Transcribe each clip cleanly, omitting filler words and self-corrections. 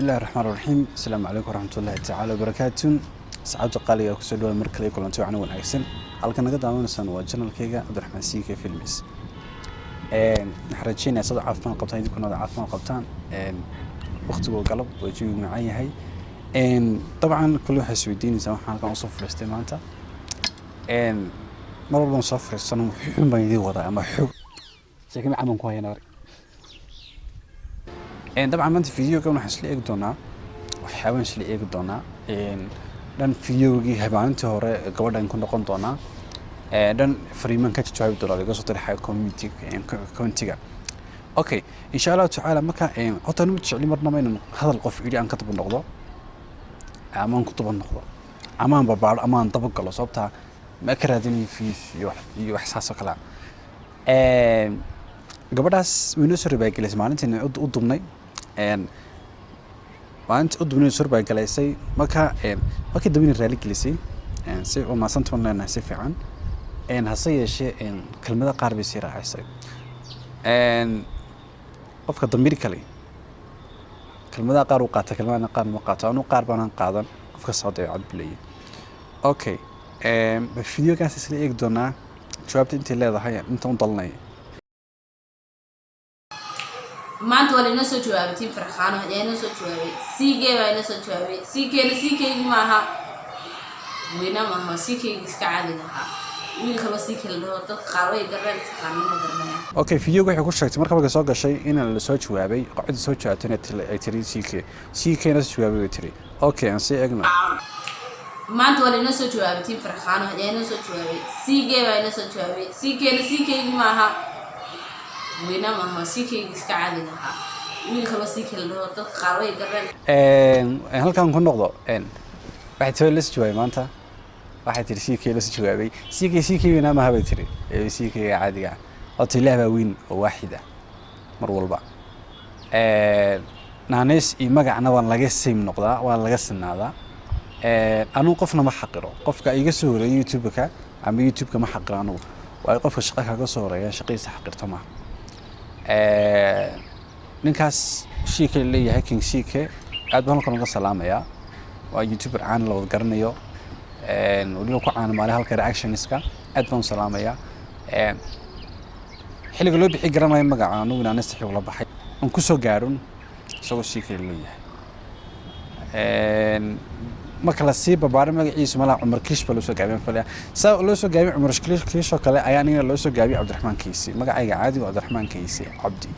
Bismillahi raxmaan raxiim. Asalaamu calaykum waraxmatullaahi tacaala wabarakaatu. Saxaabta qaaliga, kusoo dhawaad mar kale kulanti wacan wanaagsan. Halka naga daawanaysaan waa channelkayga Cabdiraxmaan CK Films. Waxaan rajeynaya sada caafimaad qabtaan, idinkuna wada caafimaad qabtaan. Waqtigu galab waa jawigu macaan yahay. Dabcan kulli waxay isweydiinaysaa waxaan halkan usoo fadhiistay maanta. Mar walbaan soo fadhiisano xun baan idiin wadaa ama xog sheeke macaan baan ku hayanaa. Dabcan maanta videogan waxaan isla eegi doonaa, waxyaabaan isla eegi doonaa dhan videogii habaanintii hore gabadhan ku noqon doonaa, dhan fariiman ka jawaabi doonaa laga soo diray community commentiga. Okay, insha Allahu tacaala. Marka horta anuma jecli marnaba inaan hadal qof idhi aan ka daba noqdo ama aan ku daba noqdo ama aan babaaro ama aan daba galo, sababtaa ma ka raadinayo views iyo wax saas oo kale ah. Gabadhaas way noo soo ribaagelaysay maalintiin u dubnay. Maalintii u dubnay soo ribaagelaysay. Marka markii dambena raali gelisay, si u maasanta leenahay si fiican. Hase yeeshee kelmado qaar bay sii raacisay. Qofka damiir kale kelmadaha qaar uu qaata, kelmadana qaar ma qaato. Anu qaar baanaan qaadan, qofka soo dabeecad buu leeyahay. Okay, videogaas isla eegi doonaa jawaabta intay leedahay inta u dalanaya. Maanta waa lainoo soo jawaabay. Team Farxaano ayaa inoo soo jawaabay. CK baa inoo soo jawaabay. CKna CKgii maaha, weyna maaha, CKgii iska caadiga ahaa. Wiil kaloo CK la dhaho dadka qaar way garanayaan, dadka qaarna ma garanayaan. Okay, videoga waxay ku sheegtay marka soo gashay in la soo jawaabay, cidda soo jawaabtay ay tiri CK. CK na soo jawaabay bay tiri. Okay, aan sii eegno. Maanta waa lainoo soo jawaabay. Team Farxaano ayaa inoo soo jawaabay. CK baa inoo soo jawaabay. CKna CKgii maaha, weyna maaha, CKgii iska caadiga ahaa. Wiil kaloo CK la dhaho dadka qaar way garanayaan. Halkan ku noqdo. Waxay tiri la soo jawaabay maanta, waxay tiri CK la soo jawaabay. CK CK weyna maaha bay tiri, CK caadiga ah. Horta Ilaah baa weyn oo waaxid ah mar walba. Naaneys iyo magacna waan laga same noqdaa, waan laga sinaadaa. Anugu qofna ma xaqiro. Qofka iga soo horeeya YouTube-ka ama YouTube-ka ma xaqiro anugu, waayo qofka shaqa kaga soo horeeya shaqadiisa xaqirto maaha. Ninkaas CK leeyahay, King CK, aad baan halkan uga salaamayaa. Waa youtuber caan la wada garanayo, weliba ku caana maalin halka reactionska. Aad baan u salaamayaa. Xilliga loo bixi garanayo magaca, anugu inaanista xig la baxay aan kusoo gaarun isagoo CK leeyahay. Marka lasii babaaray magaciisu malaha Cumar Kiish baa loo soo gaabiyay filaya. Saa loo soo gaabiyay Cumar Kiish oo kale ayaa anigana loo soo gaabiyay Cabdiraxmaan Kiisi. Magacayga caadiga Cabdiraxmaan Kiisi Cabdi.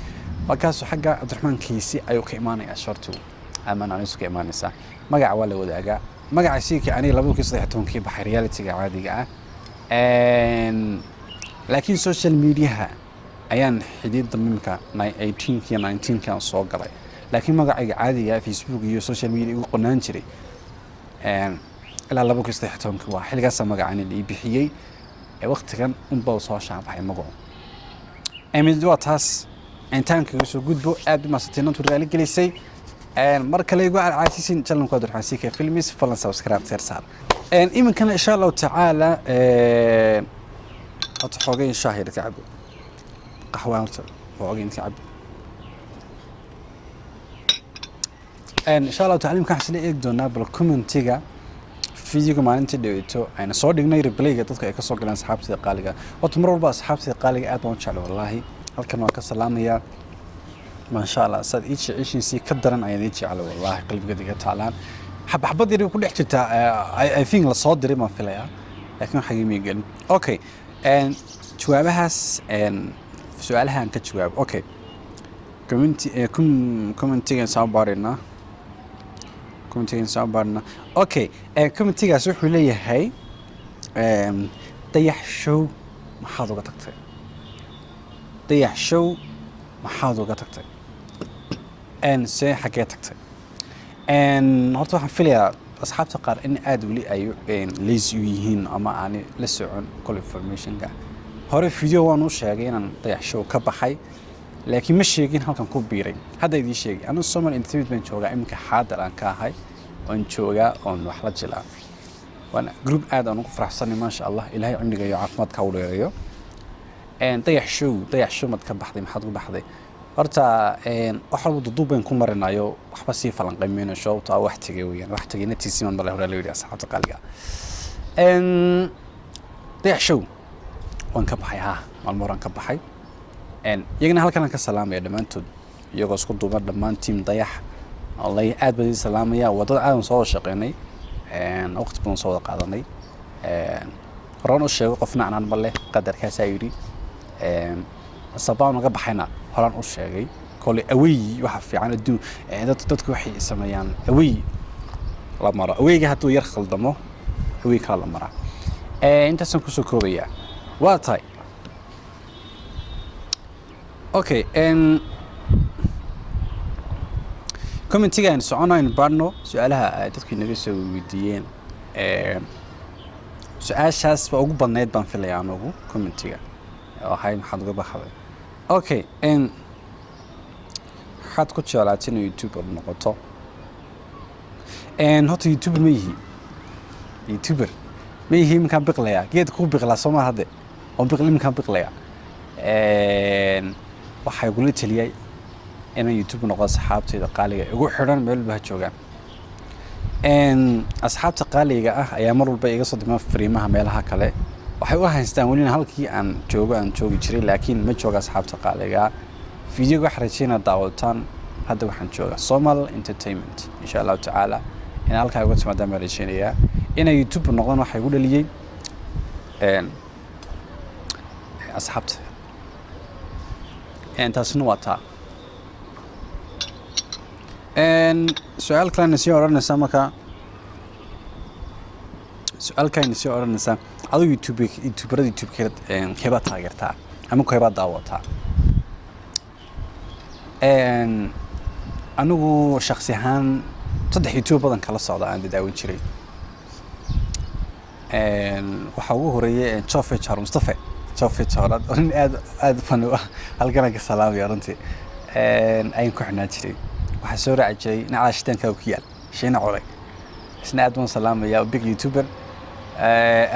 Markaasuu xagga Cabdiraxmaan Kiisi ayuu ka imaanayaa shortigu ama anisu ka imaanaysaa. Magaca waa la wadaagaa. Magaca CK aniga 2013-kii baxay realityga caadiga ah, laakiin social mediaha ayaan xidhiid dambe imika 18-kii iyo 19-kii aan soo galay. Laakiin magacayga caadiga Facebook iyo social media igu qonaan jiray ilaa 2013-kii, waa xilligaasaa magacani la ii bixiyey. Waqtigan unbaa soo shaabaxay magacu. Mid waa taas. Intaan kaga soo gudbo, aad u mahadsantiin intu raali gelisay. Mar kale igu alcaasisin channelka Cabdiraxmaan CK Films. Falan subscribe teer saar. Iminkana insha Allahu tacaala horta xoogay shaah yar ka cabo, qaxwaan horta xoogay inta cabo. Insha Allahu tacaala imika waxaan isla eegi doonaa bal commentiga videoga maalintii dhaweyto ayna soo dhignay, replayga dadka ay ka soo galeen. Asxaabtida qaaliga, horta mar walba asxaabtida qaaliga aad baan u jeclay wallaahi. Halkan waan ka salaamayaa. Maasha Allah, saad ii jeceshiisii ka daran ayaan ii jeclay wallaahi, qalbigeeda iga taalaan. Xabxabad yar ku dhex jirtaa, I think lasoo diray baan filayaa, laakiin waxa igama gelin. Okay, jawaabahaas su-aalahan ka jawaabo. Okay, commentigan soo baaraynaa, commentigan soo baarnaa. Okay, commentigaas wuxuu leeyahay, Dayax Show maxaad uga tagtay? Dayax Show maxaad uga tagtay? See xaggee tagtay? Horta waxaan filayaa asxaabta qaar in aada weli ay lazy u yihiin ama aanay la socon kol informationka. Hore video waan u sheegay inaan Dayax Show ka baxay, laakiin ma sheegin halkan ku biiray. Hadda idiin sheegay, anigu Somal Entertainment baan joogaa iminka, xaadar aan ka ahay oon joogaa oon wax la jilaa. Waana group aad aan ugu faraxsanay, maasha Allah. Ilaahay cimriga iyo caafimaadka u dheereeyo. Dayax Show, Dayax Show mad ka baxday? Maxaad ku baxday? Horta wax walba duduub bayn ku marinayo, waxba sii falanqaymayno, sababto ah wax tegay weeyaan, wax tegay natiisiman male hore loo yidhi. Asxaabta qaaliga, Dayax Show waan ka baxay, ha, maalmo horaan ka baxay. Iyagana halkan aan ka salaamaya dhammaantood, iyagoo isku duuban, dhammaan team Dayax, wallahi aad baan idin salaamaya. Waa dad aadan soo wada shaqeynay, waqti badan soo wada qaadanay. Horaan u sheego, qofna anaan ma leh, qadarkaasaa yidhi. Sababaan uga baxayna horaan u sheegay. Kole awey waxa fiican adduun dadku waxay sameeyaan awey la maro, aweyga hadduu yar khaldamo, awey kala la maraa. Intaasaan kusoo koobayaa. Waa tahay, okay. Commentiga aynu socono, aynu baadhno su-aalaha ay dadku inaga soo weydiiyeen. Su-aashaas baa ugu badnayd baan filaya anugu commentiga, oo ahay maxaad uga baxday. Okay, maxaad ku jeclaatay inuu YouTuber noqoto? Horta YouTuber ma yihi, YouTuber ma yihi. Iminkaan biqlayaa, geed kuu biqlaa soo maa hadde, oon biql iminkaan biqlayaa. Waxaa igula teliyay inaan YouTube noqdo asxaabtayda qaaliga igu xidhan, meel walba ha joogaan. Asxaabta qaaliga ah ayaa mar walba iga soo dima fariimaha meelaha kale. Waxay u haystaan welina halkii aan joogo aan joogi jiray, laakiin ma jooga. Asxaabta qaaliga, videoga waxaan rajeynaa daawataan. Hadda waxaan joogaa Somal Entertainment. Insha Allahu tacaala in halkaa uga timaadaan baan rajeynayaa. Inay YouTube noqdaan waxaa igu dhaliyey asxaabta. Taasina waa taa. Su-aal kalena sii odhanaysaa marka, su-aal kalena sii odhanaysaa: adigu YouTube, YouTuberada YouTube keebaad taageertaa ama keebaad daawataa? Anigu shaksi ahaan saddex YouTube badan kala socda aan daawan jiray. Waxaa ugu horeeyay Jofe Jor, Mustafe Jofe Jorad, oo nin aad aad fan u ah, halkan ka salaamaya runtii, ayaan ku xidhnaan jiray. Waxaa soo raaci jiray naclaa shitaankaaga ku yaal, Shiina Culay, isna aad baan salaamaya, big YouTuber.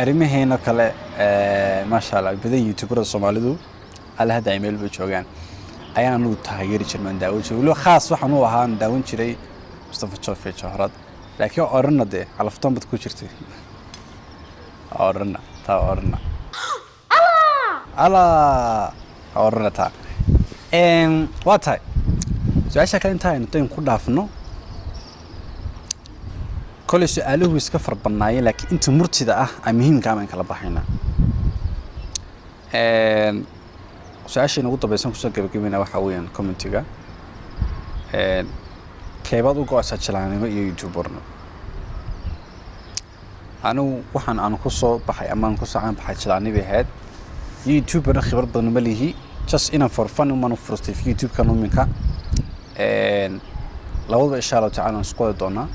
Arrimaheena kale, maasha Allah, badan YouTuberada Soomaalidu alla hadda ay meel bay joogaan ayaan anigu taageeri jiray, maan daawan jiray. Weliba khaas waxaan u ahaa daawan jiray Mustafa Jofe Johrad, laakiin odhanna dee calaftoon bad ku jirtay, odhanna taa, odhanna alaa, odhanna taa. Waa tahay. Su-aasha kale intaa aynu dayn ku dhaafno, koley su-aaluhu iska far badnaayeen, laakiin inta murtida ah ay muhiimka ah baan kala baxaynaa. Su-aasha ugu dambaysan kusoo gabagabayna waxaa weeyaan commentiga: keebaad u go-aysaa, jilaanimo iyo YouTubernimo? Anigu waxaan aan kusoo baxay ama aan kusoo caan baxay jilaani bay ahayd. YouTuberna khibrad badan ma lihi, just inaan for fun umaan u furtay YouTube-kan iminka. Labadaba insha Allahu tacala waan isku wadi doonaa.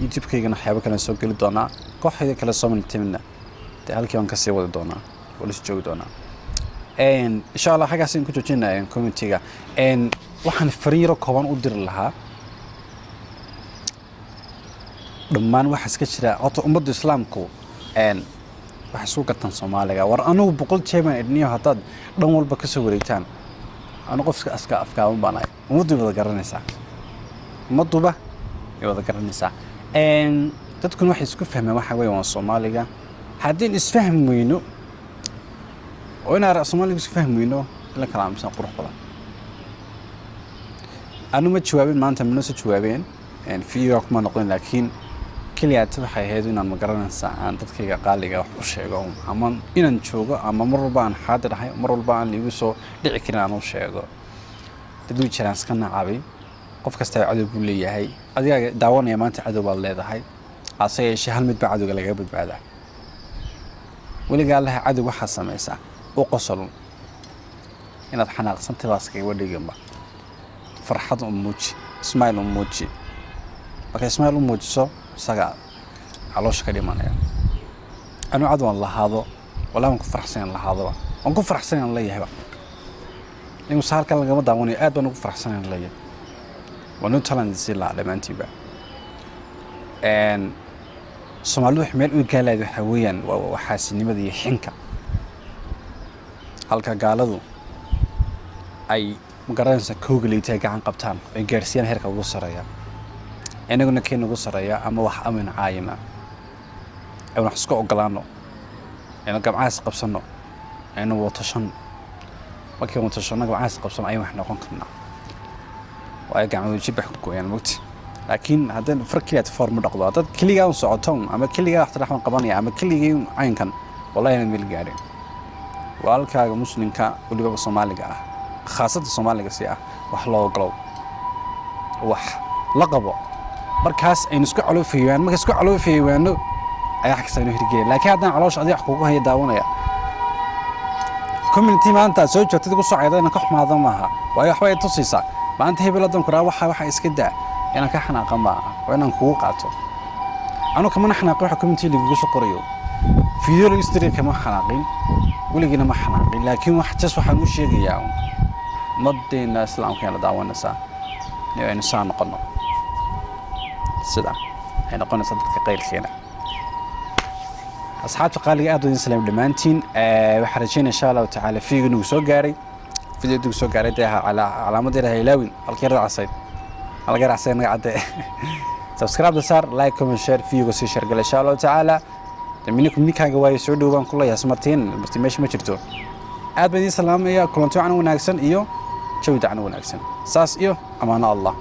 YouTube-kaygana waxyaabo kale soo geli doonaa, kooxayda kale Somali Timidna dee halkii waan kasii wadi doonaa, waa lasii joogi doonaa insha Allah. Xaggaas ayaan ku joojinaa commentiga. Waxaan fariin yaro kooban u diri lahaa dhammaan waxa iska jira. Horta ummadda Islaamku waxay isku gartaan Soomaaliga. War anugu 100 jeer baan idhniyo, haddaad dhan walba ka soo wareegtaan, anu qofka aska afkaaban baan ahay. Ummaddu way wada garanaysaa, ummadduba way wada garanaysaa. Dadkuna waxay isku fahmeen waxa weeye waa Soomaaliga. Haddii isfahmi weyno oo inaan Soomaaliga isku fahmi weyno, in la kala aamusan qurux badan. Anu ma jawaabin maanta, mana soo jawaabeen, video kuma noqon, laakiin keliyaata waxay ahayd inaan, ma garanaysaa, aan dadkayga qaaliga wax u sheego, ama inaan joogo, ama mar walba aan xaadir ahay, mar walba aan liigu soo dhici karin aan u sheego. Dad way jiraan iska nacabay. Qof kasta cadow buu leeyahay. Adigaaga daawanaya maanta cadow baad leedahay. Hase yeeshee hal mid baa cadowga lagaga badbaadaa: weligaa laha cadow waxaad samaysaa u qosolun. Inaad xanaaqsantay baa iskaga dhiganba, farxad u muuji, smile u muuji. Markay smile u muujiso, isaga caloosha ka dhimanaya. Anu cadow aan lahaado, wallahi waan ku faraxsan aan lahaadoba, waan ku faraxsan aan leeyahayba. Imse halkan lagama daawanayo, aad baan ugu faraxsan aan leeyahay. Waa nu talan sii lahaa dhammaantiinba. Soomaalidu wax meel u gaalayd waxaa weeyaan waa xaasidnimada iyo xinka, halka gaaladu ay Ma garanaysa, kooga liita ay gacan qabtaan, ay gaarsiiyaan heerka ugu sarreeya. Inaguna keen ugu sarreeya ama wax amaynu caayina, aynu wax isku ogolaano, aynu gamcahaas qabsano, aynu watashanno. Markii watashanno, gamcahaas qabsano, ayaan wax noqon karnaa. Waayo gacmadu jibax ku gooyaan mogti. Laakiin haddii far keliya foor ma dhaqdo. Haddaad keligaa un socoto ama keligaa wax taraxman qabanaya ama keligii caynkan, wallahi inaad meel gaadhin. Walaalkaaga Muslimka, weliba Soomaaliga ah, khaasada Soomaaliga si ah, wax loo ogolow, wax la qabo. Markaas aynu isku caloofayaan, marka isku caloofayaano ayaa wax kasta aynu hirgelin. Laakiin haddaan caloosha adiga wax kugu haya daawanaya community maanta aad soo joogtid ku soo cayda, inaan ka xumaado maaha. Waayo waxba ay tusaysaa maanta hebel haddaan ku raa waxa iska daa, inaan ka xanaaqa maaha, waa inaan kugu qaato. Anu kamana xanaaqin waxa community lagugu soo qorayo, video lagu istiri kama xanaaqin, weligiina ma xanaaqin. Laakiin wax jas waxaan u sheegayaa un ummadeena Islaamka la daawanaysaa in aynu saa noqono, sida ay noqonaysaa dadka qaylkeena. Asxaabta qaaliga, aad idin salaam dhammaantiin. Waxaan rajeynaya insha Allahu tacaala fiiga nagu soo gaaray, video nagu soo gaaray dee calaamadda yar ha ilaawin, halkii yarada casayd, halka yar casayd naga cadde. Subscribe saar, like, comment, share, videoga sii share gala insha Allahu tacaala. Minikum ninkaaga waayo soo dhow baan ku leeyahay. Martiin marti meesha ma jirto. Aad baan idiin salaamaya. Kulanti wacan wanaagsan iyo jawi dacan wanaagsan, saas iyo amaano Allah.